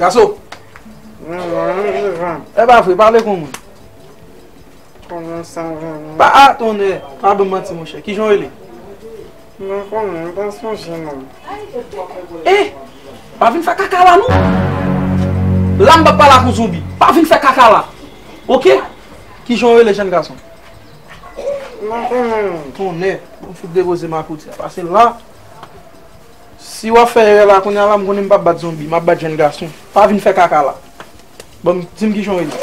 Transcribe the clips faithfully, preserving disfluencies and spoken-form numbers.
Gason! Mwen, mwen, mwen vivan. E pa vre, pale kon moun. Kòman sa va, non? Pa, a, tonnè, pa ban m manti, monchè. Kijan w rele? Mwen konnen, m pa sonje, non. E! Pa vin fè kaka la, non! La, m p ap pale ak yon zonbi. Pa vin fè kaka la. Oke? Kijan w rele, jèn gason? Mwen konnen, non. Tonnè, bon, fout depoze makouti a. Pase la. Si w ap fè erè la, kounye a la, m konnen m p ap bat zonbi, m ap bat jèn gason. Pa vin fè kaka la. Bon, di m kijan w rele.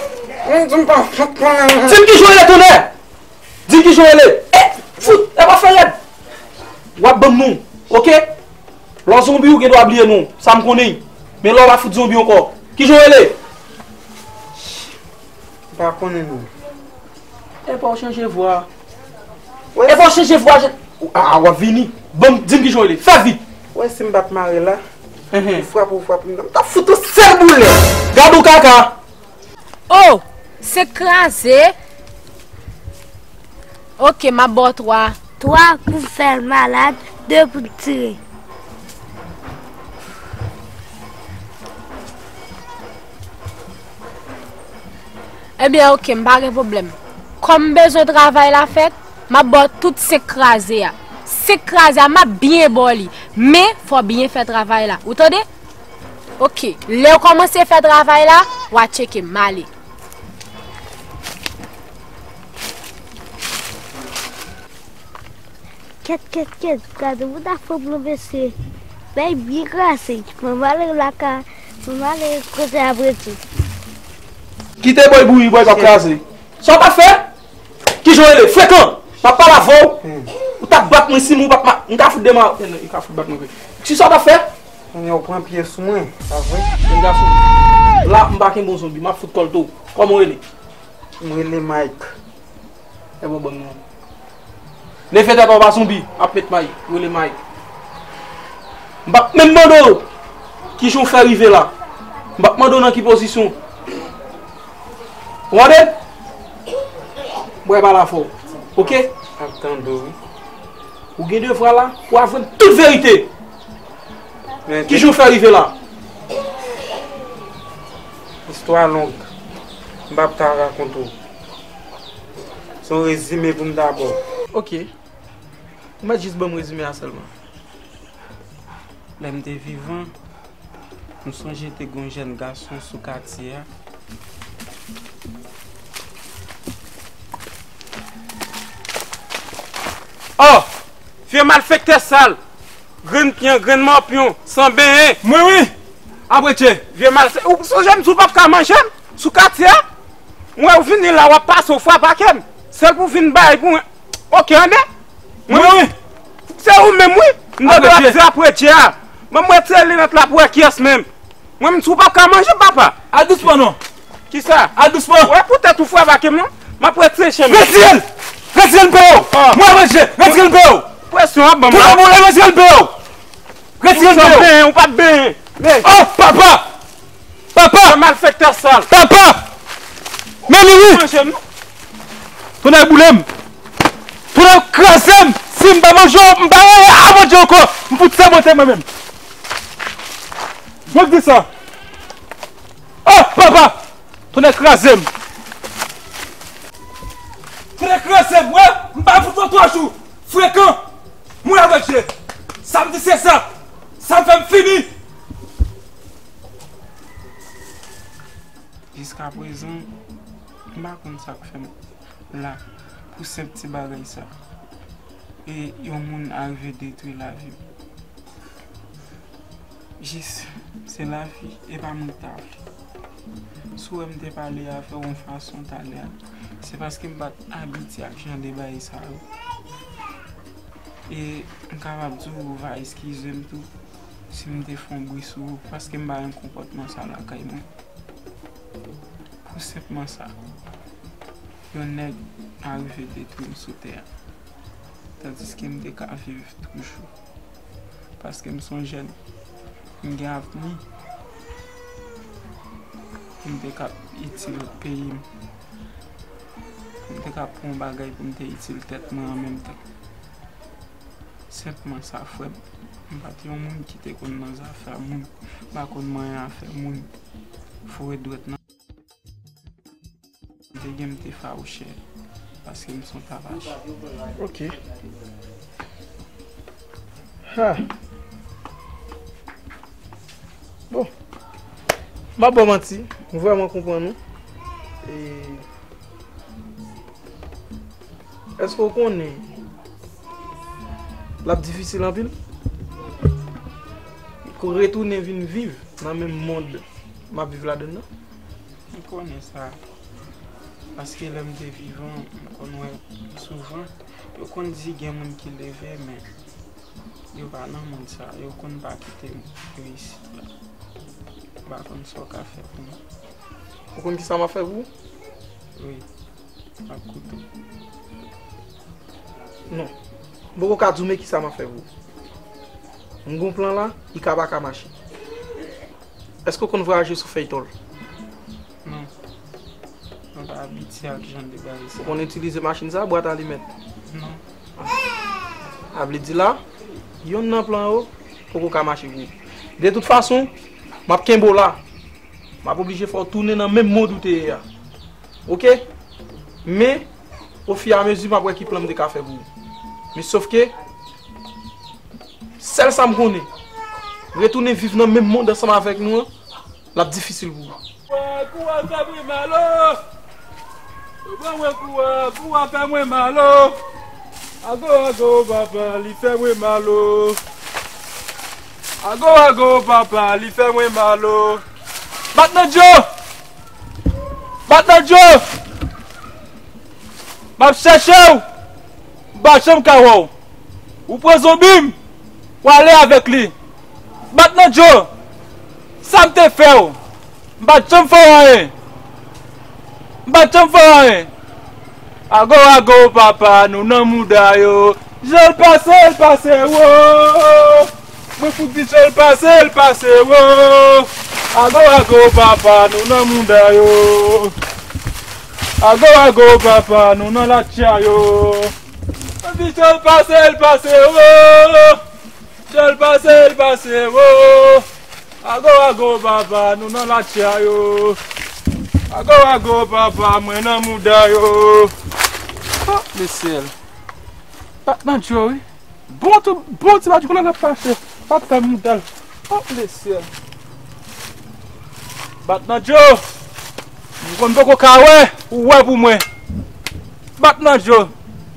Mwen di m pa fout konnen, non. Di m kijan w rele, tonnè! Di m kijan w rele. E, fout, e pa fè rèd. W ap ban m non, oke? Lè w zonbi, ou gen dwa bliye non. Sa m konnen. Men lè w pa fout zonbi ankò. Kijan w rele? M pa konnen, non. Epa w chanje vwa. Epa w chanje vwa, a, w ap vini. Ban m, di m kijan w rele. Fè vit. Ou wè si m pa t mare la, ou frape, ou frape m, m t ap fout ou sèl boulèt. Gad yon kaka. O, se kraze. Oke, m ap ba w twa. Twa pou fè l malad, de pou l tire. Ebyen, oke, m pa gen pwoblèm. Kòm m bezwen travay la fèt, m ap ba w tout senk kraze a. Senk kraze a, m ap byen ba w li. Men, fò w byen fè travay la. Ou tande? Oke, lè w kòmanse fè travay la, w a tcheke m. M ale. Kèt, kèt, kèt, gade moun nan fanm nan mesye. Bay byen kraze. Mwen m ale lakay, mwen m ale kote Abredye. Kite bòy bouyi, bòy k ap kraze. Sa w t ap fè? Kijan w rele? Frekan! M ap pale avè w. Hmm. Ou t ap bat mwen si mwen pa t ma-, m ka fout dema-, m ka fout bat mwen vre. Ki sa w t ap fè? Kounye a w pran pye sou mwen, pa vre? Jèn gason. La, m pa kenbe yon zonbi, m ap fout kòl tou. Kòman w rele? M rele Mike. E bon, bon, non. Leve tèt ou pa zonbi, ap met may, rele may. M p ap menm mande w kijan w fè rive la. M p ap mande w nan ki pozisyon. Ou tande? Bwè bal avè w. Oke? Ap tande w, wi. Ou gen devwa la pou avwe m tout verite. Men kijan w fè rive la? Istwa long. M p ap ka rakonte w. Se yon rezime pou m ta ba w. Oke. Ou mèt jis ban m rezime a sèlman. Lè m te vivan, m sonje te gen yon jèn gason sou katye a. Oh! Vye malfektè sal! Grenn pyan, grenn mòpyon, san benyen. Mwen wi! Apre tchè! Vye malfektè, ou sonje m di w p ap ka manje m sou katye a? Mwen ou vini la, w ap pase, w frape ak m. Sèl pou w vin bay pou mwen. Oke, ande. Mwen wi! Se ou menm wi! M tande w ap di apre tchè a. Mwen m retire linèt la pou wè kiyès menm. Mwen m di w p ap ka manje m, papa. Al dousman non. Kisa? Al dousman. Wè poutèt ou frape ak m non. M ap retire chèn. Retire l! Retire l m peye w! Mwen ap retire! Retire l m peye w! Presyon ap ban m la. Tout moun retire l m peye w! Retire l m peye w! Ou p ap benyen. Oh papa! Papa! Malfektè sal. Papa! Men li wi! Manje m non. Tonnè boule m! Tonnè kraze m! Si m pa manje w, m pa rele a manje ankò! M fout sèmante mwen menm! Mwen k di sa! Oh papa! Tonnè kraze m! Tonnè kraze m, wè! M pa fout fè twa jou! Frekan! Mwen avèk je! Sa m di se sa! Sa m fè m fini! Jiskaprezan, m pa konn sa k fè m la pou senp ti bagay sa. E yon moun arive detwi lavi m. Jis, se lavi, e pa moun k ta vle. Si w wè m te pale avè w yon fason talè a, se paske m pa t abitye ak jan de bagay sa yo. E m kapab di w, ou va eskize m tou si m te fè yon bri sou ou, paske m pa renmen konpòtman sa lakay mwen. Pou senpman sa, yon nèg arive detwi m sou tè a, tandiske m te ka viv toujou. Paske m se yon jèn, m gen avni, m te ka itil peyi m, m te ka pran yon bagay pou m te itil tèt mwen an menm tan. Senpman sa, frè m. M pa t yon moun ki te konn nan zafè moun. M pa konn manyen afè moun. Foure dwèt nan. M te gen, m te fawouchè. Paske m se yon tabach. Ok. Ha. Bon. M ap ba w manti. M vrèman konprann ou. E, èske w konnen l ap difisil anpil? Pou retounen vin viv nan menm mond m ap viv ladann nan? M konnen sa. Paske lè m te vivan, m konn wè souvan, yo konn di gen moun ki leve, men yo pa nan mond sa. Yo konn pa kite m isit la. M pa konn sa w ka fè pou mwen. Ou konn ki sa m ap fè pou ou? Wi. M ap koute w. Non. M poko ka di w men ki sa m ap fè pou ou. M gon plan la, li ka pa ka mache. Èske w konn vwayaje sou fèy tòl? Non. Mwen pa abitye ak jan de bagay sa. Ou konn itilize machin sa, bwat alimèt? Non. A vle di la, yonn nan plan yo poko ka mache pou ou. De tout fason, m ap kenbe w la. M ap oblije fè w tounen nan menm mond ou te ye a. Ok? Men, ofiamezi, m ap wè ki plan m te ka fè pou ou. Men sofke, sèl sa m konnen, retounen viv nan menm mond ansanm avèk nou an, l ap difisil pou ou. Kou a fè mwen mal o. Ou pran mwen kou a, kou a fè mwen mal o. Ago, ago, papa, li fè mwen mal o. Ago, ago, papa, li fè mwen mal o. Bat nan djo! Bat nan djo! M ap chèche w! M pa janm ka wè w! Ou pran zonbi m, w ale avèk li. Bat nan djo. Sa m te fè w? M pa t janm fè w anyen. M pa t janm fè w anyen. Ago, ago, papa, nou nan mouda yo. Jan l pase, l pase, wo. Mwen fout di jan l pase, l pase, wo. Ago, ago, papa, nou nan mouda yo. Ago, ago, papa, nou nan latya yo. Mwen di jan l pase, l pase, wo. Jan l pase, l pase, wo. Ago, ago, papa, nou nan latya yo. Ago, ago, papa, mwen nan mouda yo. Oh, lesyèl. Bat nan djo, wi. Bon, tou, bon, ti match kounye a l ap pase. Bat fè mouda l. Oh, lesyèl. Bat nan djo. M konn poko ka wè, ou wè pou mwen. Bat nan djo.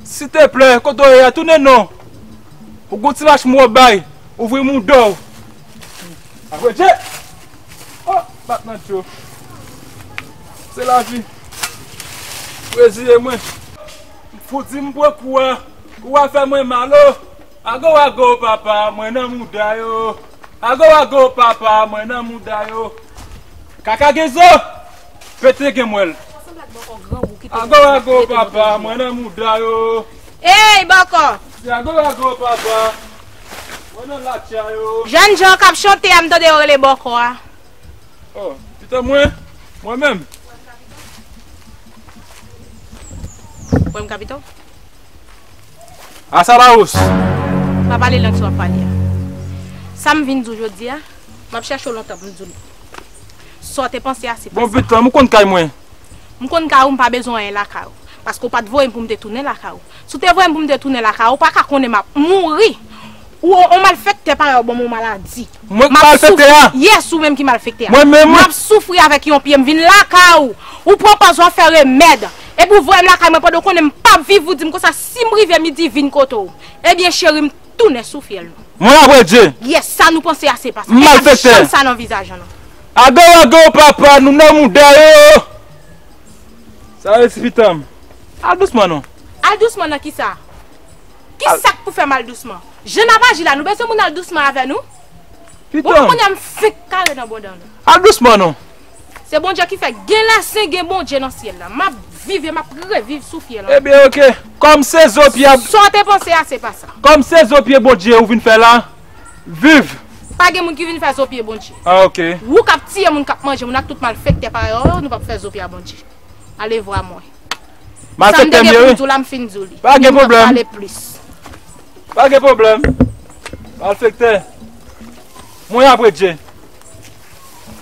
Siteplè, kote w ye a, tounen non. Ou gon ti mach mwen bay, ouvri mouda w. Apre Dye! Oh, bat nan djo. Se lavi. Reziye mwen. Fouti m pran kou a. Kou a fè mwen mal o. Ago, ago, papa, mwen nan mouda yo. Ago, ago, papa, mwen nan mouda yo. Kaka gen zo. Pete gen mwèl. Ago, ago, papa, mwen nan mouda yo. Ey, bòkò! Se ago, ago, papa. Mwen nan latya yo. Jèn jan k ap chante a, m tande yo rele bòkò a. Oh, pitan mwen, mwen menm. Pwèm kapito? Asa la os. Pa pale lang sa w ap pale a. Sa m vin di w jodi a, m ap chèche w lontan pou m di w li. Sa w te panse a, se pa sa. Bon, pitan, m konn kay mwen. M konn kay ou, m pa bezwen anyen lakay ou. Paske w pa t voye m pou m te tounen lakay ou. Si w te voye m pou m te tounen lakay ou, ou pa ka konnen m ap mouri. Ou on malfektè parèy ou ban m on maladi. Mwen k malfektè a? Yes, ou menm ki malfektè a. Mwen menm? M ap soufri avèk yon pye, m vin lakay ou. Ou pran pòz w ap fè remèd. Epi w voye m lakay mwen pandan w konnen m p ap viv, ou di m konsa si m rive midi vin kote w. Ebyen cheri, m tounen sou fyèl nou. Mwen apre Dye. Yes, sa nou panse a se pa sa. M malfektè. E pa janm sa nan vizaj an non. Ago, ago, papa, nou nan mouda yo. Sa resi pitan m. Al dousman non. Al dousman nan kisa? Kisa k pou fè m al dousman? Jan n ap aji la, nou bezwen moun al dousman avè nou? Bon, pitan m. Kounye a m fenk kare nan bondan nou. Al dousman non. Se Bondye ki fè gen lasen, gen Bondye nan syèl la. M ap viv e m ap reviv sou fyèl an. Ebyen, oke. Kòm se zo pye a. Sa w te panse a, se pa sa. Kòm se zo pye Bondye ou vin fè la, viv. Pa gen moun ki vin fè zo pye Bondye. Ah, oke. Ou k ap tiye moun, k ap manje moun ak tout malfektè parèy ou yo, nou p ap fè zo pye a Bondye. Alevwa mwen. Sa m te gen pou m di w la, m fin di w li. Pa gen pwoblèm. Pale plis. Pa gen pwoblèm. Malfektè. Mwen apre Dye.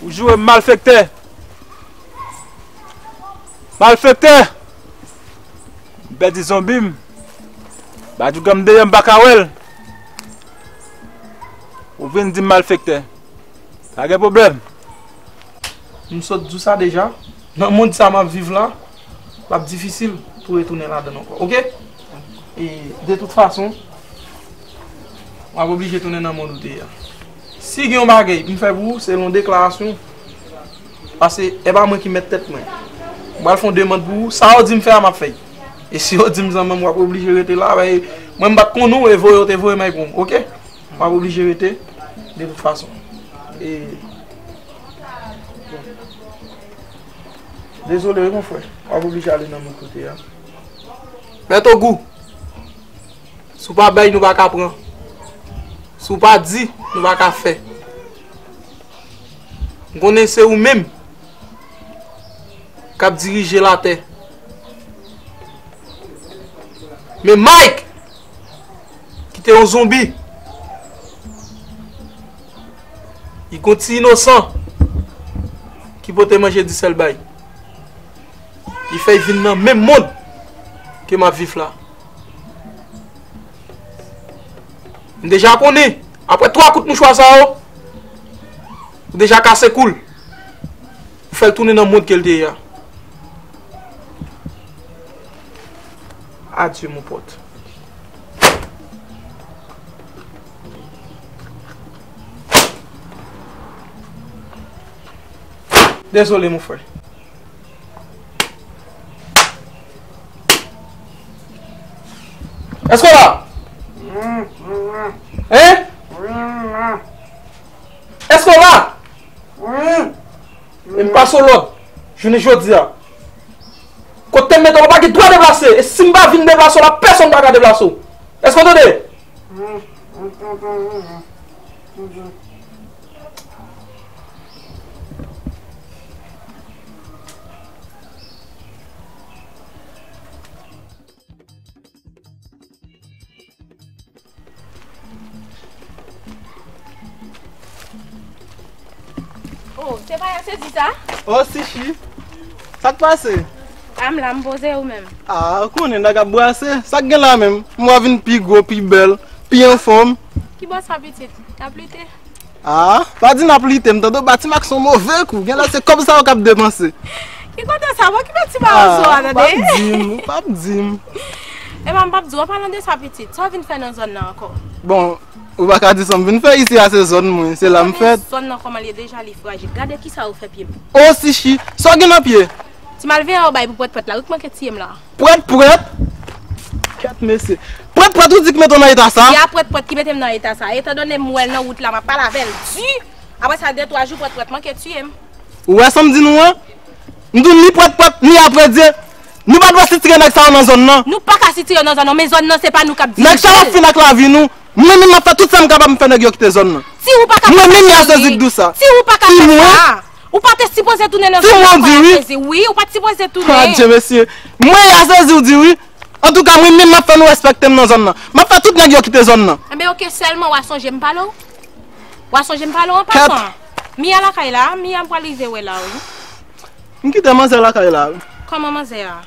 Ou joure m malfektè. Malfektè! M pèdi zonbi m. Badjougan m deyò, m pa ka wè l. Ou vin di m malfektè. Pa gen pwoblèm. M sot di w sa deja. Nan mond sa m ap viv la, l ap difisil pou retounen ladan l ankò. Oke? E, de tout fason, w ap oblije tounen nan mond ou te ye a. Si gen yon bagay pou m fè pou ou, se yon deklarasyon. Paske e pa mwen ki mèt tèt mwen. M pral fè yon demann pou ou. Sa yo di m fè a, m ap fè l. E si yo di m zanmi m, w ap oblije rete la. Mwen, m pa t konnen w, e voye yo te voye m al pran w. Oke? W ap oblije rete, de tout fason. E, dezole, wi, mon frè. W ap oblije ale nan mond kote a. Mèt Ogou, si w pa bay, nou pa ka pran. Si w pa di, nou pa ka fè. M konnen se ou menm k ap dirije latè. Men Mike, ki te yon zonbi, li gon ti inosan ki pote manje di sèl bay. Li fè l vin nan menm mond ke m ap viv la. M deja konnen, apre twa kout mouchwa sa yo, ou deja kase kou l. Ou fè l tounen nan mond ke l te ye a. Adye, mon pòt. Dezole, mon frè. Èske w la? Hein? Èske w la? E m pase w lòd jounen jodi a. Kote m mete w la, w pa gen dwa deplase. E si m pa vin deplase w la, pèsonn pa ka deplase w. Èske w tande? Oh, se pa Yasezi sa? Oh, Sichi. Sa k pase? A, m la, m poze, ou menm? Ah, ou konnen nèg ap brase. Sa k gen la menm? M wè vin pi gwo, pi bèl, pi anfòm. Ki bò sa, pitit? N ap lite? Ah, pa di n ap lite, m tande w ba Ti Mak se yon move kou. Genlè se kòb sa yo k ap depanse. Ki kote sa? Mwen ki mete ti mawozo a, tande? Ah, ou p ap di m, ou p ap di m. Epa, m p ap di w, an palan de sa, pitit, sa w vin fè nan zòn nan ankò? Bon, ou pa ka di sa m vin fè isi a, se zòn mwen, se la m fèt. Zòn nan kòman l ye deja, li frajil. Gade kisa yo fè pye m. Oh, Sichi, sa w gen nan pye? Ti malveyan yo bay pou pwèt pwèt la, wi k manke tiye m la. Pwèt pwèt? Kèt mesye. Pwèt pwèt ou di ki mete w nan eta sa? Ya pwèt pwèt ki mete m nan eta sa. Etandone m wè l nan wout la, m ap pale avè l di. Apre sa, de twa jou pwèt pwèt manke tiye m. Ou wè sa m di nou an? M di w ni pwèt pwèt, ni apredye. Nou pa dwe sitire nèg sa yo nan zòn nan. Nou pa ka sitire yo nan zòn nan, men zòn nan se pa nou k ap dirije l. Nèg sa yo fin ak lavi nou. Mwen menm m ap fè tout sa m kapab m fè nèg yo kite zòn nan. Si ou pa ka fè sa, Yasezi k di w sa. Si ou pa ka fè sa. Ou pa te sipoze tounen nan zòn nan, Yasezi. Wi, ou pa t sipoze tounen. Adye mesye. Mwen Yasezi w di wi. Antouka, mwen menm m ap fè nou respekte m nan zòn nan. M ap fè tout nèg yo kite zòn nan. Enben, oke, sèlman w a sonje m pale w? W a sonje m pale w an pasan? Mia lakay la, Mia m pral rive wè la, wi. M kite manzè lakay la, wi. Kòman manzè a?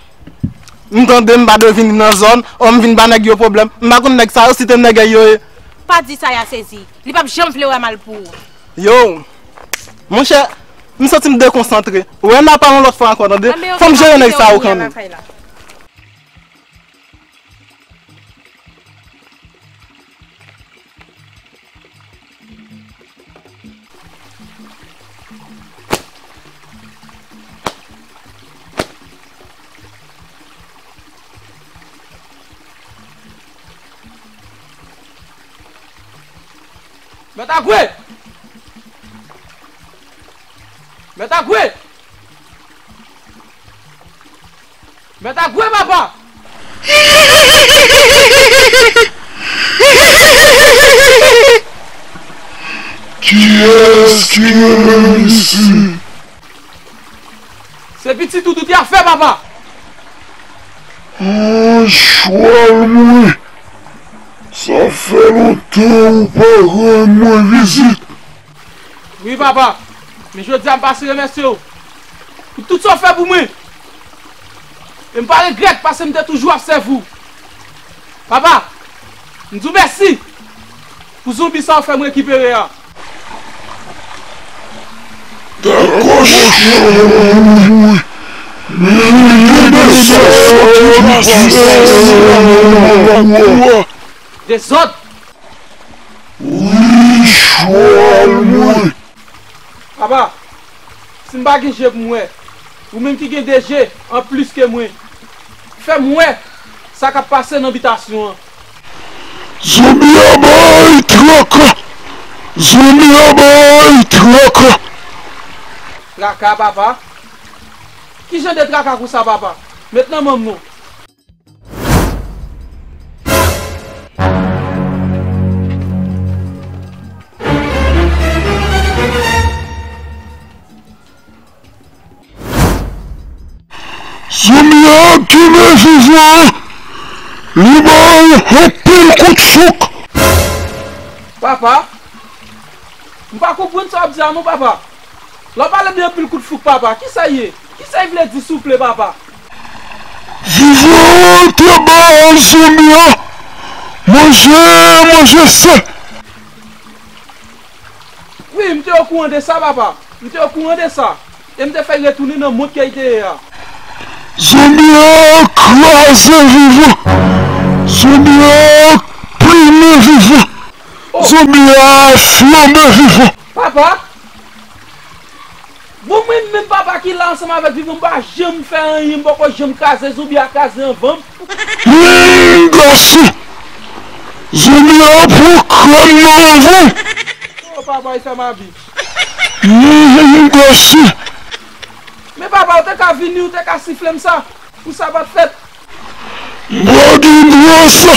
M tande m pa dwe vin nan zòn, o m vin ba nèg yo pwoblèm. M pa konn nèg sa yo, site nègèy yo ye. Pa di sa, Yasezi. Li p ap janm vle wè mal pou ou. Yo, monchè, m santi m dekonsantre. Ou wè n a pale yon lòt fwa ankò, tande? Fò m jere nèg sa yo kanmenm. Mèt Agwe! Mèt Agwe! Mèt Agwe, papa! Kiyès ki renmen misye? Se pitit ou tout y a fè, papa! An, chwal mwen! Sa fè lontan ou pa rann mwen vizit. Wi, papa. Men jodi a, m pase remèsye w pou tout sa w fè pou mwen. E m pa regrèt paske m te toujou ap sèvi w. Papa, m di w mèsi pou zonbi sa w fè m rekipere a. Dèkochon! Li gen dezòd soti nan kou a. Dezòd? Wi, chwal mwen! Papa, si m pa gen je pou m wè, ou menm ki gen de je anplis ke mwen, fè m wè sa k ap pase nan bitasyon an. Zonbi a bay traka! Zonbi a bay traka! Traka, papa? Ki jan de traka konsa, papa? Met nan men m non. Zonbi a tounen vivan, li bay anpil kout chouk. Papa, m pa konprann sa w ap di a non, papa. Lè w pale de anpil kout chouk, papa, kisa l ye? Kisa l vle di, souple, papa? Vivan te ba zonbi a manje, manje sen. Wi, m te okouran de sa, papa. M te okouran de sa. E m te fè l retounen nan mond ke l te ye a. Zonbi a kraze vivan. Zonbi a plimen vivan. Oh. Zonbi a flanbe vivan. Papa, bon, mwen menm papa ki la ansanm avèk vivan, m pa janm fè anyen, m poko janm kraze zonbi a, kraze anvan m. Humm, gason! Zonbi a pran krèm nan anvan w. Oh, papa, li fè m abi. Humm, gason! Men papa, ou te ka vini, ou te ka sifle m sa, pou sa pa t fèt. M pa gen dwa sa.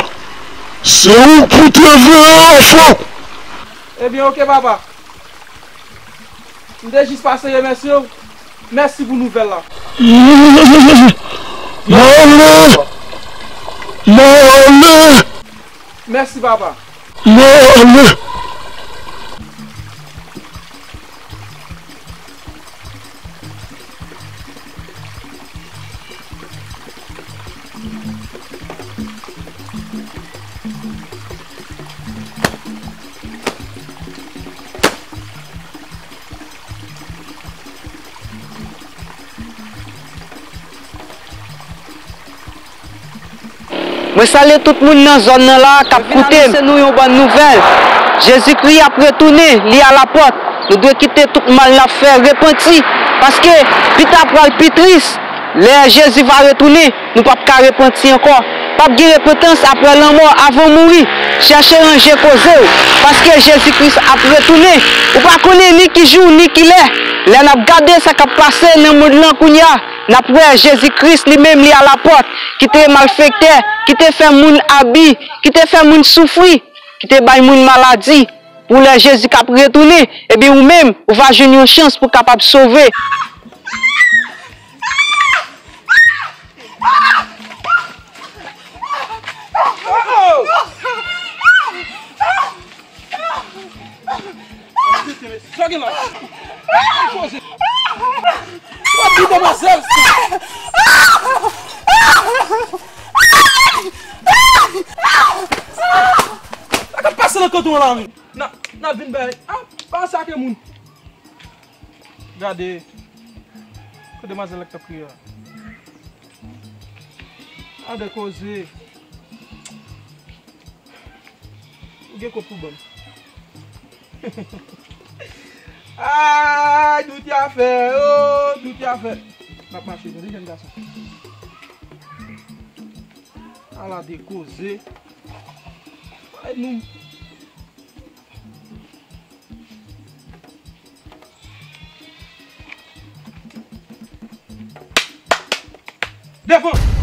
Se ou k pou te veye afè w. Ebyen, oke, papa. M te jis pase remèsye w. Mèsi pou nouvèl la. M ale! M ale! Mèsi, papa. M ale! Mwen salye tout moun nan zòn nan la k ap koute m. Mwen vin anonse nou yon bòn nouvèl. Jezikri ap retounen, li alapòt. Nou dwe kite tout mal n ap fè, repanti, paske pita pral pi tris. Lè Jezi va retounen, nou p ap ka repanti ankò. P ap gen repantans apre lanmò, avan w mouri. Chèche ranje koze w, paske Jezi Kris ap retounen. Ou pa konnen ni ki jou, ni ki lè. Lè n ap gade sa k ap pase nan mond lan kounye a, n ap wè Jezi Kris li menm li alapòt, ki te malfektè, ki te fè moun abi, ki te fè moun soufri, ki te bay moun maladi. Pou lè Jezi k ap retounen, ebyen ou menm, ou va jwenn yon chans pou w kapab sove. Sa w gen la? Ki koze? W ap di demwazèl sa. Sa k ap pase nan kanton an la menm? N a, n a vin bay. Ah, pa sa ke moun. Gade. Kote demwazèl la k t ap kriye a? Gade koze. Ou gen kòb pou ban m? Ay, dout y a fè, oh, dout y a fè. M ap mache, tande, jèn gason. Ala de koze. Ay, nou. Devan!